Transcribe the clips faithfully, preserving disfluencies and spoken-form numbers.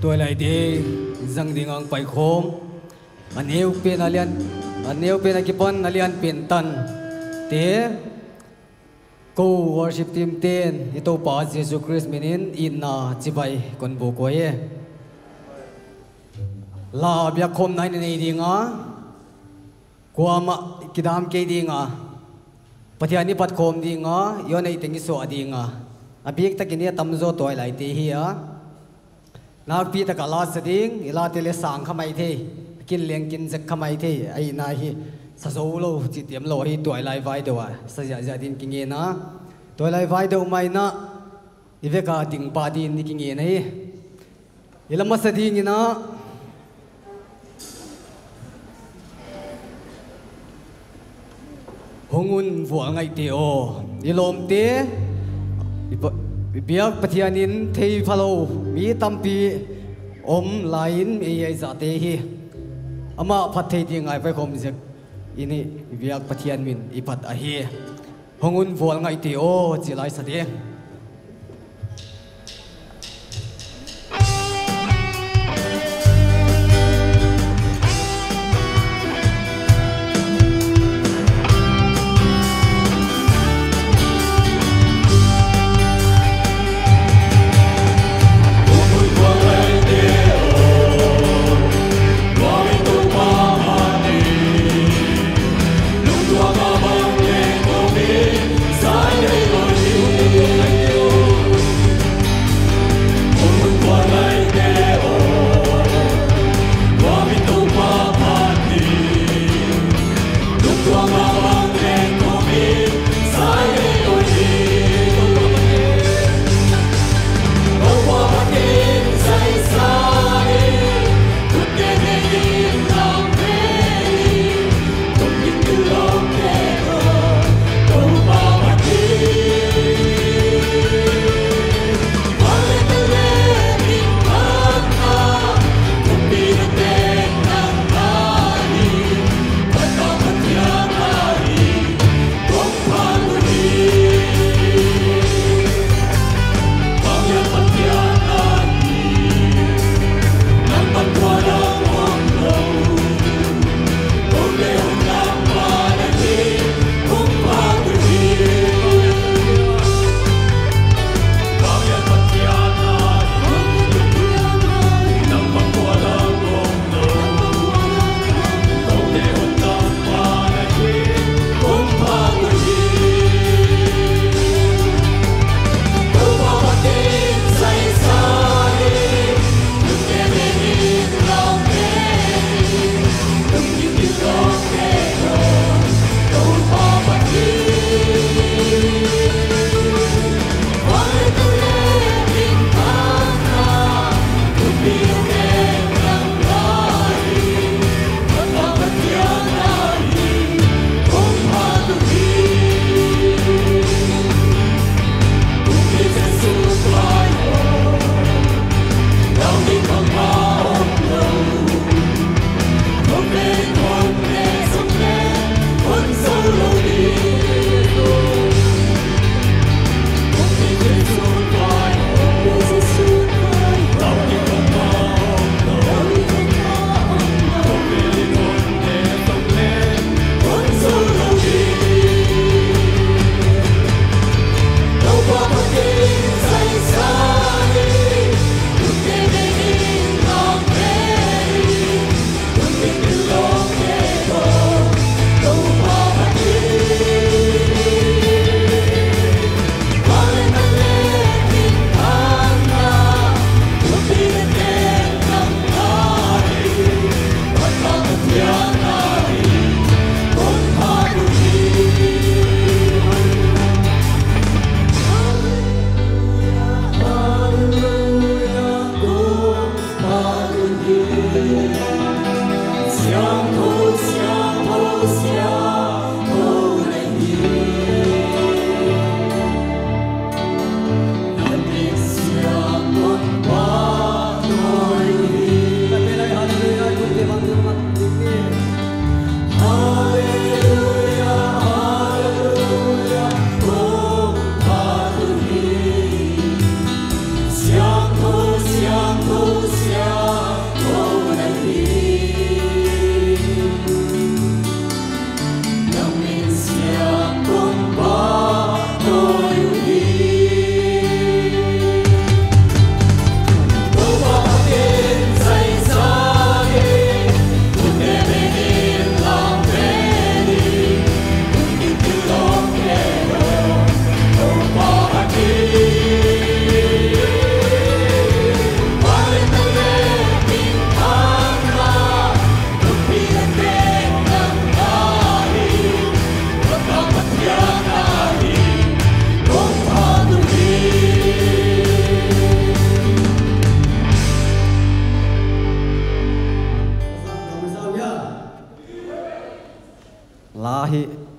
Tuailaite zang ding a paikhawm, a neu pen a lian, a neu pen a kipan a lian pen tan te, kou worship team ten i Toupa Jesu Khrist minin itna chibai kon buk uhi. La biakkhawmna i nei ding a, kuamah kidam kei ding a, Pathian i phat khawm ding a, i aw nei teng i suah ding a, a biktakin i tamzaw tuailaite hi a. Nakpi taka la sa ding, i late leng sang kha maithei, kin leng kin zek kha maithei, ahihna hi sa zou lou chih tiam lou hi, tuailai vai deuh a sa ziahziah din kingen a. Tuailai vai deuh mai in a, i vek a ding pa din i kingen hi. I la masa dingin a, Hong un vualngaihte aw, i lawmte, i pa-, i biak Pathianin thei phalou mi tampi om laiin ei ahi zahte hi. Amah phattheihna ding a i paikhawm ziak in i biak Pathian min i phat ahi. Hong un vualngaihte aw, chi lai sa ding.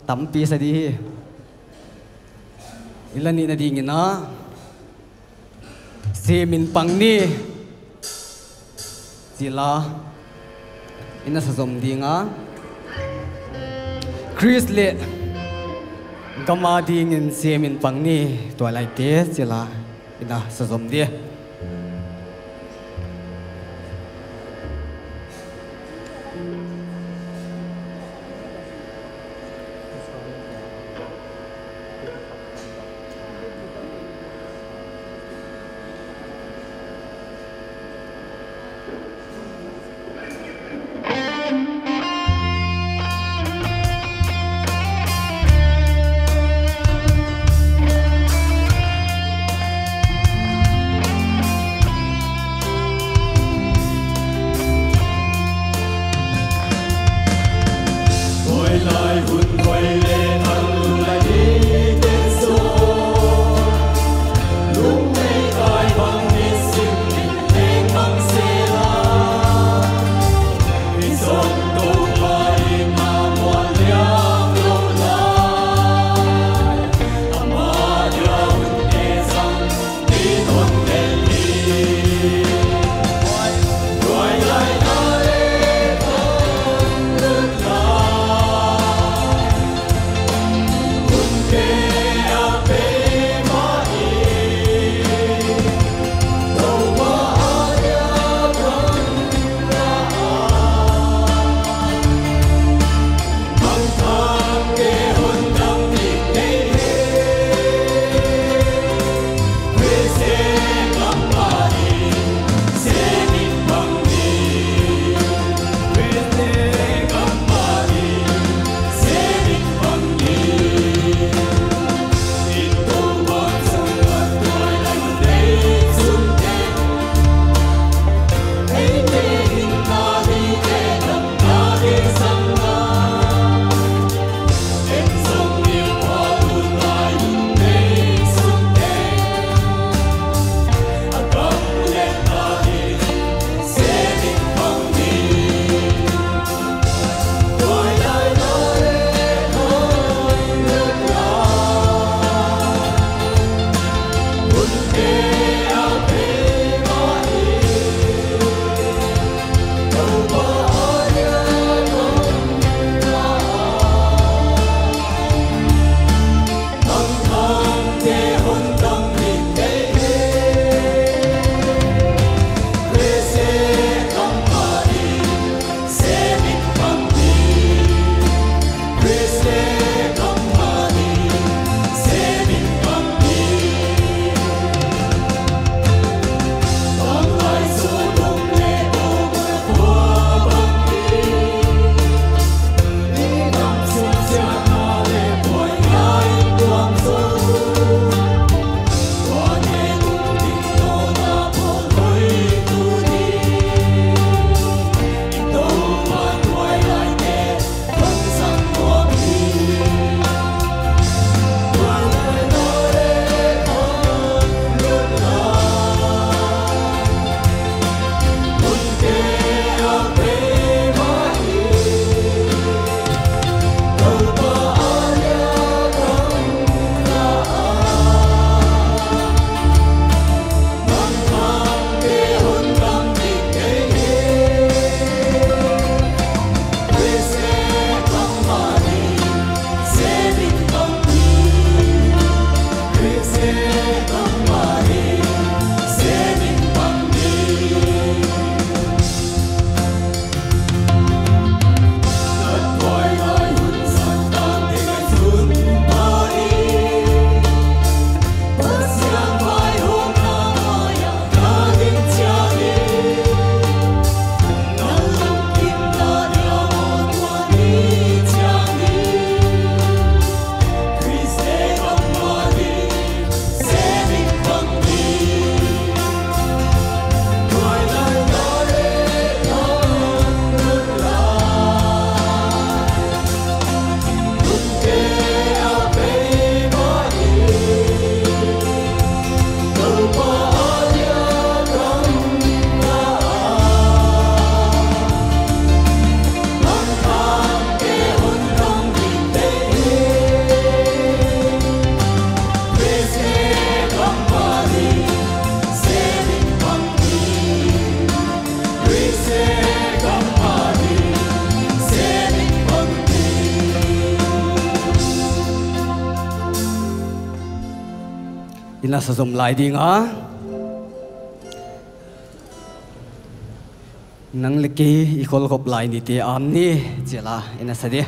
tampi sa di hi. I la nihna dingin a, Semin Pang Ni chih la i na sa zom ding a, Khrist leh gam a dingin semin pang ni, tuailaite chih la i na sa zom di. Na sa zom lai ding a. Nang leh kei i khol khop lai ni te am ni, chi a la, i na sa di.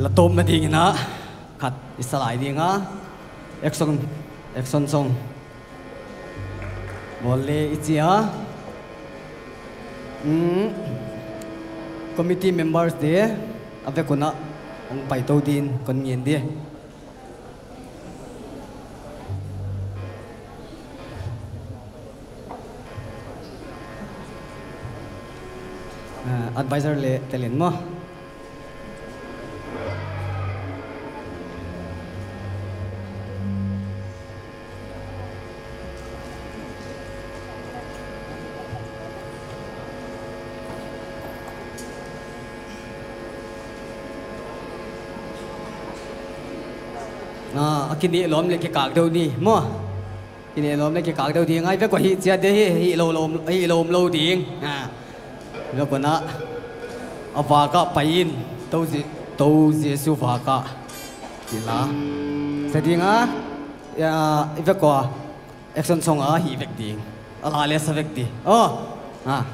La tawpna dingin a khat i sa lai ding a. Action, action song. Bawl le i chi a. Mm. Committee members te a vek un a hong pai tou din kon ngen di. Ah, advisor le talent maw. Ah, a kinehlawm le kikak deuh ni maw. Kinehlawm le kikak deuh ding a, i vek uh hih chiat di hi, hih lou lou, hih lou lou ding. Ah. Vek un a, a vak ah pai in, Tou Je-, Tou Jesu vak ah. Ti la. Sa ding a, ya, i vek uh a, action song a hih vek ding. A la le sa vek di. Oh. Ah.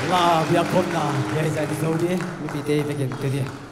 La biakkhawmna hiai zah in zou di, mipite vek in tu di.